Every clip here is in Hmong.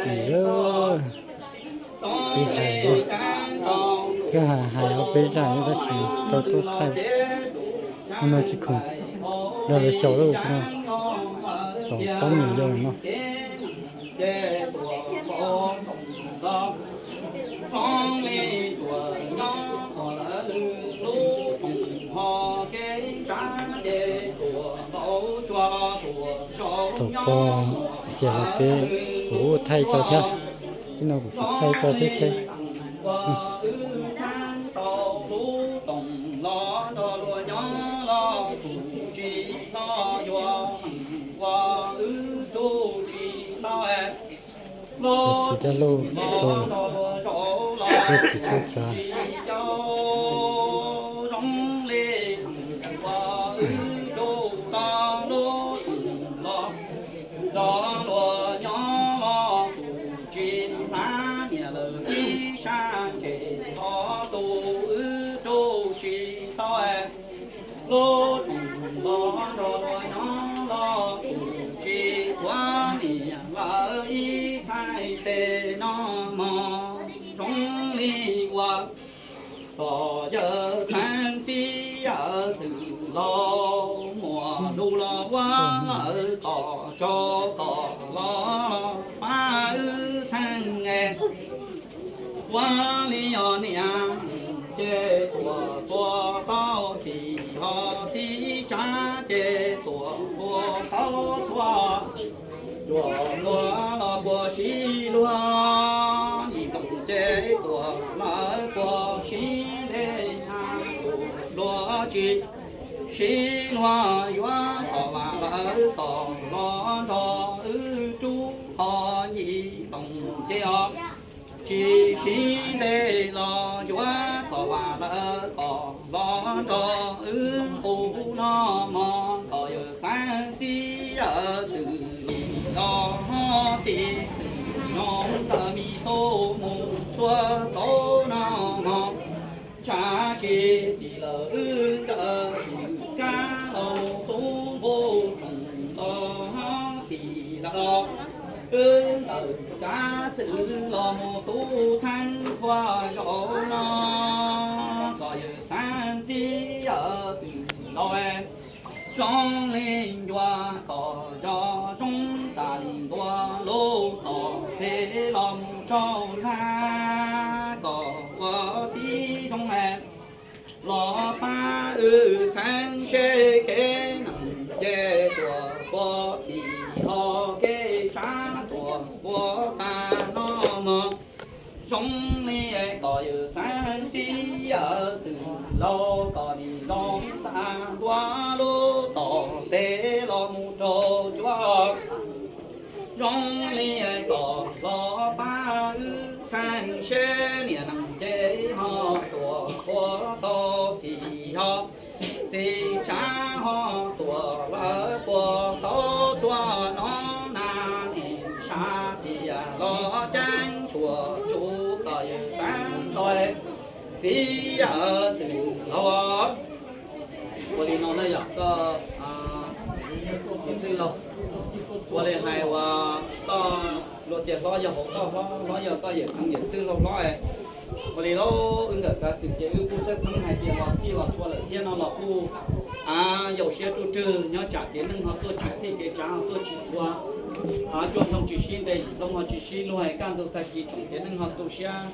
Txiv, peb hais, peb hais hais ob peb zaj tab sis tau tuaj thaij no tsis khoom rau lawv xyaum lawm no, tsoom phooj ywg no. Thaum pog xiam los peb kuv thaij tso thiab, ib no kuv tsis thaij tso thiab seb. Txiv coj lub rau, txiv tshaj tsav. Tsis quav niam lawv ib txhais tes no mog, zoo li ua tom yawg xeeb txib yawm txwv laus muaj lus los ua lawv tom tso kom los pab wb txheeb es. Ua li os niam, ces tuam tuam tau txhim ho txhim tsav ces tuam tuam tau txhua. Yuav luag los puas sib luag, yim nploos ces tuam lawv puas sib dej, luag tsis sib luag yuav thov vam lawv tos los nrog wb rub qhov yim nploos ces os. Tsis sib dej los yuav thov vam lawv tos los nrog wb nqus no mog, kom yawg xeeb txib yawm txwv li los ho tis txwv nyob ntawm mi tub mus txhua tau no mog. Tshav tsis tim lawm wb nkawd tsis kab los tub npua roos los ho tim lawm wb ntawm kav xwm los mus tub txheeb qhua zaum no, kom yawg xeeb txib yawm txwv laus zoo li ncua kom zoo zoo tas li ntua lub tom pem los mus rau hlab kom ua tib zoo los pab wb txheeb seb kev neeg ces tuam puas txhim ho kev tshav tuam puas tas no mog. Zoo li kom yawg xeeb txib yawm txwv laus kom nim zoo tas ntua lub tom pem los mus rau ncua. Zoo li kom los pab wb txheeb seb niam neeg ces ho tuam puas tau txhim ho txhim tshav ho tuam lawv puas tau txhua no na, nim sab tias los ceeb tshuam tsuj kom yawg xeeb laus txib yawm txwv laus. Ua li no na yog koj yawm txwv laus, ua li hais uas koj luag tias hlob yog hauv koj hlob, hlob yog koj yawm txheeb yawm txwv laus hlob. Ua li lauj, wb nkawm kav xwm ces wb kuj txhawj txheeb hais tias los txhij los txhua lawm thiab no los kuj a, yau siab ruaj rwg nyob tsam kev neej ho tuaj tsis txhij kev tsav ho tuaj tsis txhua. A, cuaj ntoo tsis sib nte, yim ntoo ho tsis sib luag, kaj ntug tag kis tsoom kev neej ho tu siab.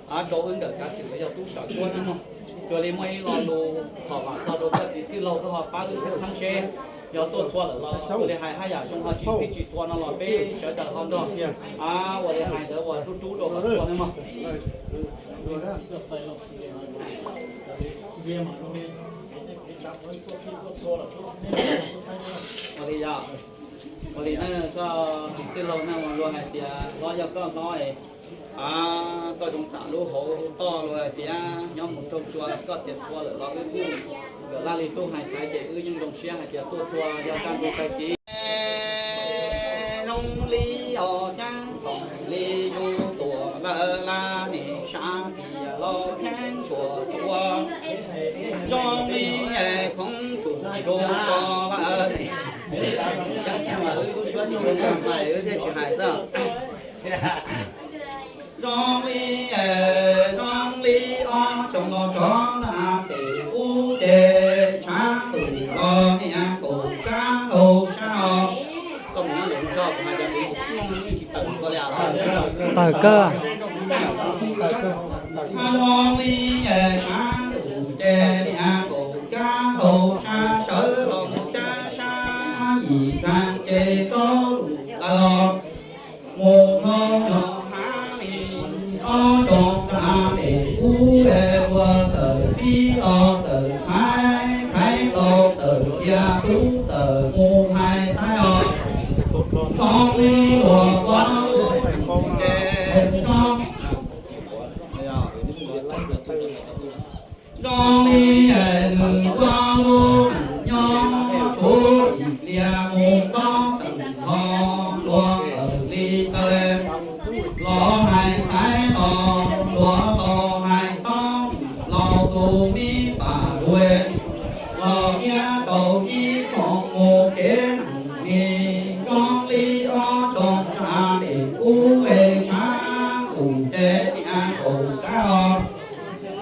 A, rau wb nkawm kav xwm los yog tub sawv tuab no mog. Cuag li muaj ib lo lus thov vam txog rau koj txiv txwj laug koj ho pab wb txhawj txheeb seb yog tuaj txhua lawm los ua li hais haj yam zoo ho tsis txhij tsis txhua no los peb sawv daws ho nrog a, ua li hais ntawd ua rub rub rau koj txhua no mog. Ua li yog, ua li na, koj txiv txwj laug na, luag hais tias hlob yog koj hlob es, a, koj zoo tam lub hauv toj, luag hais tias nyob mus raug txhua, koj tias txhua lawm los wb kuj nkawm laj li tub hais xaiv ces wb yeej zoo siab hais tias tuaj txhua yog kaj ntug tag kis. Zoo li os ceeb toom li zus tuam lawv laj nim sab tias los ceeb tshuam tsua. Zoo li es khoov tsum zus tso lawm nim, wb thiaj tsis hais xwb. Zoo li, zoo li ob xyoos los tso na pem ub ces tshav ntuj los niam kaum kab hauv sab os. Tawm kawg. Zoo li tshav ntuj ces niam kaum kab hauv sab sawv los mus cab sab yim tag ces kaub lus lawm los mus dhau nyob hav li ob xyoos rau pem ub es ua tawm txib los tawm thaiv, thaiv tau tawm cia tub tawm mus hais xaiv os. Zoo li luag ua lub ces zoo Zoo li nws ua lub nyob tshuav ib pliag mus rau txawm ho luag tawm li tawm los hais xaiv los luag tau hais tau los tus me pam lug los thiab tau ib tsoom mus kev neeg li zoo li ob xyoos rau pem ub es tshav ntuj ces niam kaum kab os.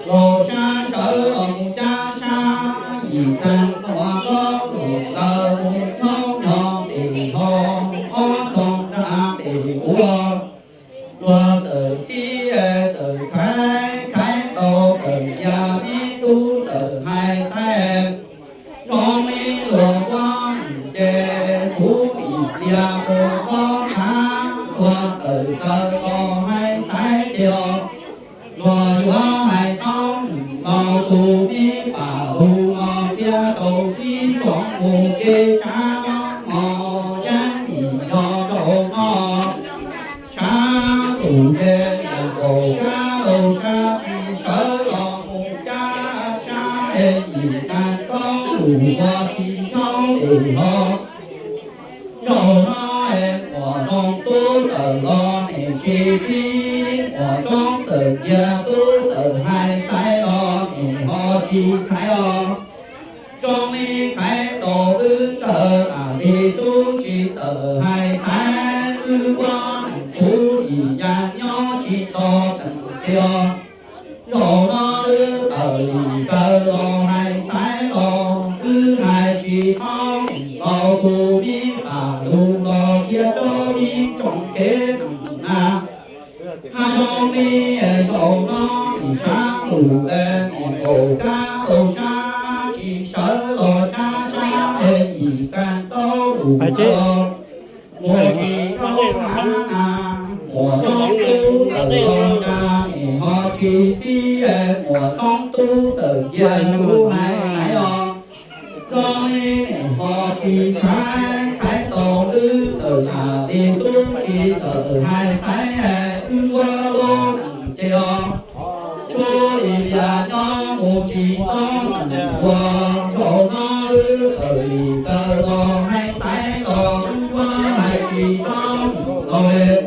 Los sab sawv los mus cab sab yim tag mus kaub lus lawm mus nyob nyob pem ho ob xyoos rau pem ub. Luag tawm txib tawm thaiv, thaiv tau tawm yam ib tub tawm hais xaiv. Zoo li luag ua ces kuv ib pliag mus rau thav luag tawm tawm los hais xaiv ces os. Luag yuav hais tau los tus me pam lug los thiab tau ib tsoom mus kev tshav no mos yeeb yim yog zaum no. Tshav ntuj ces niam kaum kab hauv sab tsis sawv los mus cab sab es yim tag kaub lus ua tsis nyob es los. Zaum no es muam Zoov tub txawm los nim tsis txib, muam Zoov txawm cia tub txawm hais xaiv los nim ho tsis thaiv os. Zoo li thaiv tau wb ntawd am li tub tsis txawm hais xaiv wb ua kuv ib yam nyob tsis tau tseem tiag. Zaum no wb tawm lim kawg los hais xaiv los wb hais tsis tau los tus me pam lug los thiab rau ib tsoom kev neeg na. Hais zoo li zaum no ib tshav ntuj es niam kaum kab hauv sab tsis sawv los cab sab es yim tag kaub lus los mus tsis tau hav na. Muam Zoov tub txawm los cas nim ho tsis txib es muam Zoov tub txawm cia kuv hais xaiv os. Zoo li nim ho tsis thaiv, thaiv tau wb tawm am li tub tsis txawm hais xaiv es wb ua lub neej ces os. Tshuav ib pliag nyob mus tsis tau ua, zaum no wb tawm lim kawg los hais xaiv los wb ua hais tsis tau los li.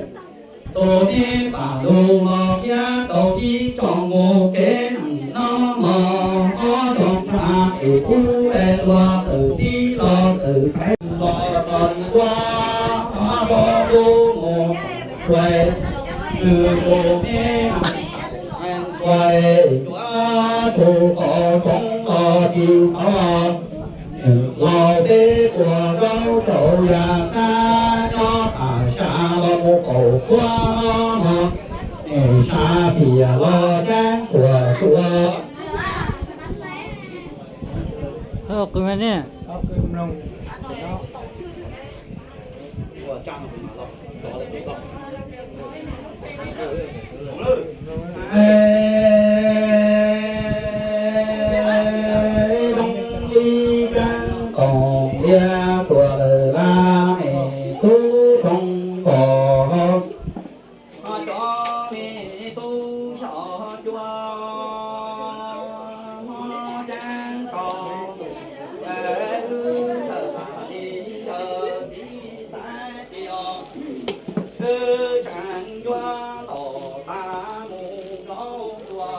Tus me pam lug los thiab tau ib tsoom mus kev neeg no los ob xyoos rau pem ub es luag txawm txib los txawm thaiv los kom nws ua ob tug mus kuaim, nws tus me kuaim yuav tsum kom zoo los tsis tau. Nws laus peb puas rau rau yam sab nyob tam sab los mus kaum kuab no, nws sab tias los yeeb puas tuaj. Zoo li cov koom liab tuaj lawm lab es tub zoo koj. Cov me tub xyom cua muab ceeb tau, wb thawj li yawg txiv xaiv tias, wb tseem yuav ntaus tag mus zaub tua,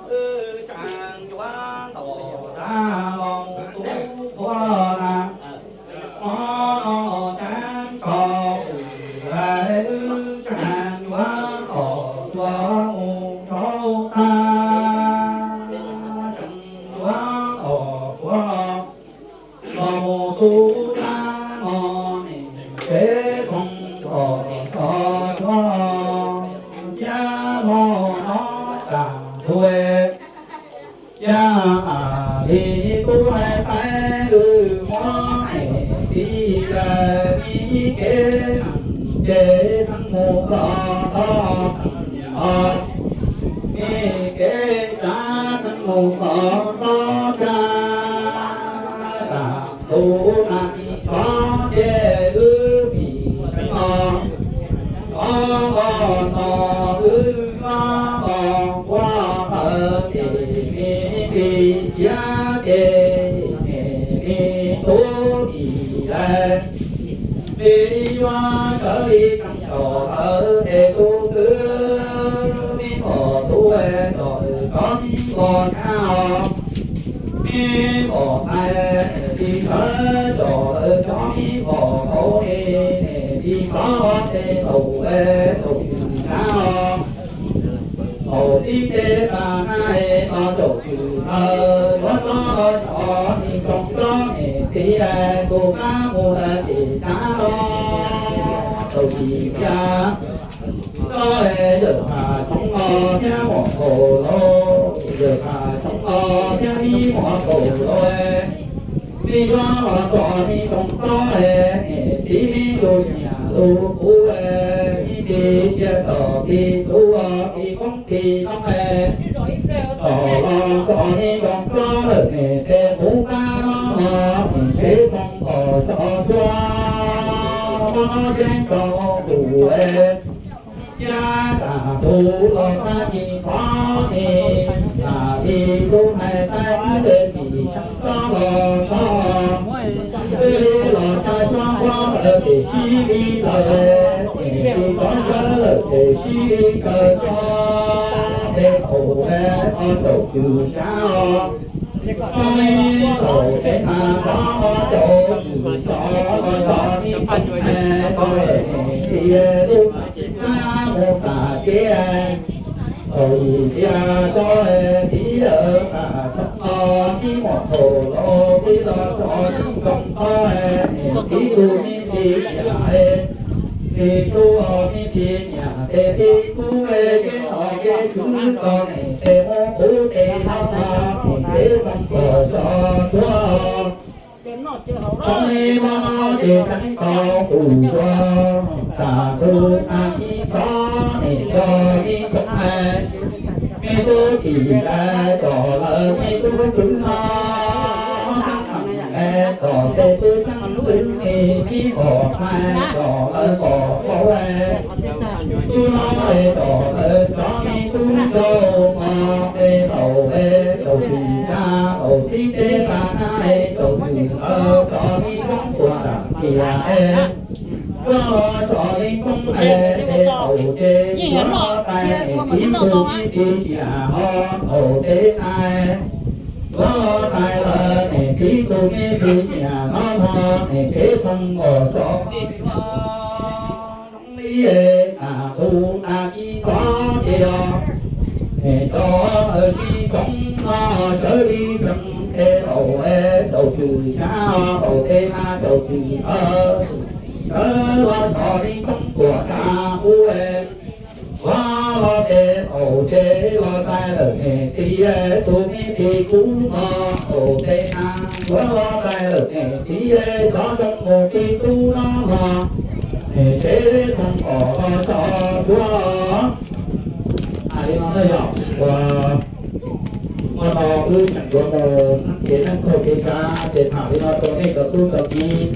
wb tseem yuav ntaus tag los mus tub qhua na. Ob no ceeb tau, wb tseem Txog tsuag thiab los no tas tug, yam li tub hais txais lwm muab es txiv lawm, ib kev neeg ces txheej mus txog tod, ib kev tsav txheej mus txog tod tag. Tag tus nas tsis thov ces wb vim seev no, thov los no wb los nquag lawm ces me nqis ciav ces me tub vim lawm, me yuav sawv li tseem tau lawm ces tub kwv, me pom tub tsom lwm cov me pom nyab os, me pom ntxhais tsis sawv tsom lawm cov me pom hauv li, tsis txhob los ces thaum es thaum twg nyab os. Thaum txib ces pas nab es no thaum twg ntawd yuav txhob los tso li tsoom tsob es txiv es tus kab mus lawm ces nyab los thaum twg thiab. Tsob es yawm pham tsoov los thiab muam kaum los, yawm pham tsoov los thiab me muam kaum los, me yuav los tso li tsoom tsob es txiv me lus nyiam lus kuv es me tis tsiaj tom tis txhuv tis poob tis noob es, tsom los tso li tsoom tsob lawm es tes kuv kab no los es tsev txhoov pom tso tsuag, muab no yeej tso kuv es. Yam tas tus los kab tsis thov ni, tas li tub hais txais wb es vim seev tsob los txhob, wb li los tsa tsuag nquag lawm ces sib li lawm, es tsis txhob sawv lawm ces sib li kaw tso, es thaum es o thaum twg sab os. Txhob li laus ces mas txhob caum txwm tso, tso li txhob es tso lawm es txiv lub kab mus tas ces thaum yim tias tso es txiv yawm tas txhob os, me muam thaum los txiv los tso tsis zoo txhob es txiv tus me txiv yam es txiv tub os, me txiv nyiam ces txiv tub es kev no kev tswv tso es tes muab kuv tes no no es kev txhoov pom tso tsuag. Txhob li muab no ces tseev tau kuv ua, tas tus nas tsis thov ni, tso li tsoom hais, me tub tim tais tso lawm me tub tswv no, es tso tes tub txheeb twg ni, me pom hais tso lawm pom hauv es, tub no es tso lawm tso me tub nraug mos es thaum es thaum twg sab, thaum txib ces pas nab es thaum twg sawv tso li poob tuaj nram tiaj es, yuav los tso li poob es, es thaum ces yuav los tais es txiv tus me txiv tsiaj ho thaum ces tais, yuav los tais lawm es txiv tus me txiv tsiaj no no es kev txhoov pom tso li es, tas tus nas tsis thov ces os, es tso lawm sib koom no sawv li tseem es thaum es thaum twg sab os, thaum ces mas thaum twg sawv los tso li tsoom tuaj tas kuv es, yuav los ces thaum ces los tais lawm es txiv es tus me txiv kuv no, thaum ces mas yuav los tais lawm es txiv es cov zoo mus txiv tub no no es kev txhoov pom los tso tsuag. Hais li no na yog ua, ua no wb tseem yuav mus kev neej txog kev tsav ces tham li no rau nej cov tub cov kiv,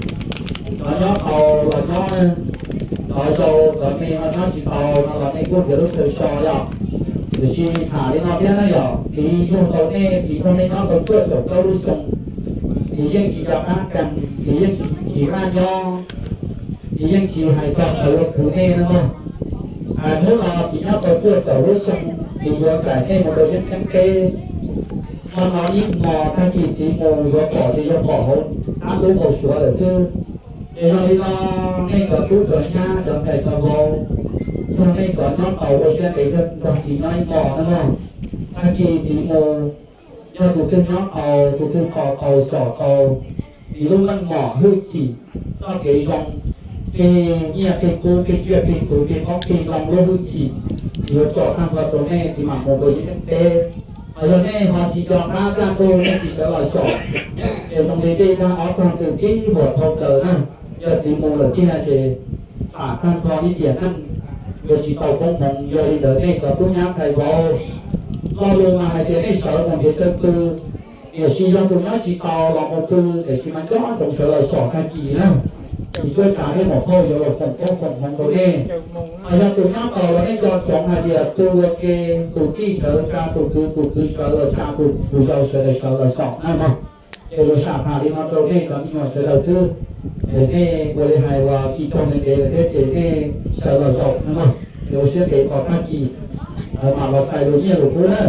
cov nyob tau los nyob, cov yau cov me ho nyob tsis tau no los nej kuj nrhiav lub chaw so yog. Tiam sis tham li no thiab na yog txiv yug tau nej, txiv muaj nej nyob tau cuaj caum plaub lub xyoo, txiv yeej tsis nco qab kag, txiv yeej tsis qab nyob, txiv yeej tsis hais txog qhov yuav khwv nej na mog. Hnub no txiv nyob tau cuaj caum lub xyoo, txiv yuav ncaim nej mus rau yeeb ceeb teb. Hmo no ib hmo tag kis txiv mus yuav pom ces yuav pom hauv qab ntub npau suav lawm xwb. Ces yog li no nej cov tub cov nyab cov ntxhais cov vauv, yog nej cov nyob tau ua siab ntev nrog txiv nyob ib hmo na mog. Tag kis txiv mus, yog tus twg nyob tau, tus twg kho tau xyom tau txiv lub meej mom hwj chim, txoj kev zoo, qhia nyiaj qhia kub qhia tsiaj qhia txhu qhia qoob qhia loo lub hwj chim, yuav tso tag nrho rau nej tsis mam mus rau yim neej teb. Hos yog nej ho tsis nco qab dab tuag nej tsis sawv los xyom, ces zoo li tej dab ob tog ntws tib huam dhau plaws na, yog txiv mus lawm tiag ces pam tag nrho ib tiam neej yuav tsis tau koob hmoov. Yog li ntawd nej cov tub nyab ntxhais vauv, lo lus mas hais tias nej sawv mus nrhiav chaw pw, tiam sis yog tus nyob tsis tau los mus pw, tiam sis mas nco ntsoov sawv los xyom tag kis na, tsis txhawj tsam nej muam phauj yuav los foom koob foom hmoov rau nej. Hos yog tus nyob tau los nej nco ntsoov hais tias tu ua ke, tus tij sawv tsa tus kwv, tus kwv sawv los tsa tus, tus yau sawv daws sawv los xyom na mog. Ces yuav sam tham li no rau nej cov me nyuam sawv daws xwb. Ces nej ua li hais uas kis toog ntev ntev lawm thiab ces nej sawv los xyom na mog. Ces ua siab ntev kom tag kis mam los txais lus nyiaj lus kub na.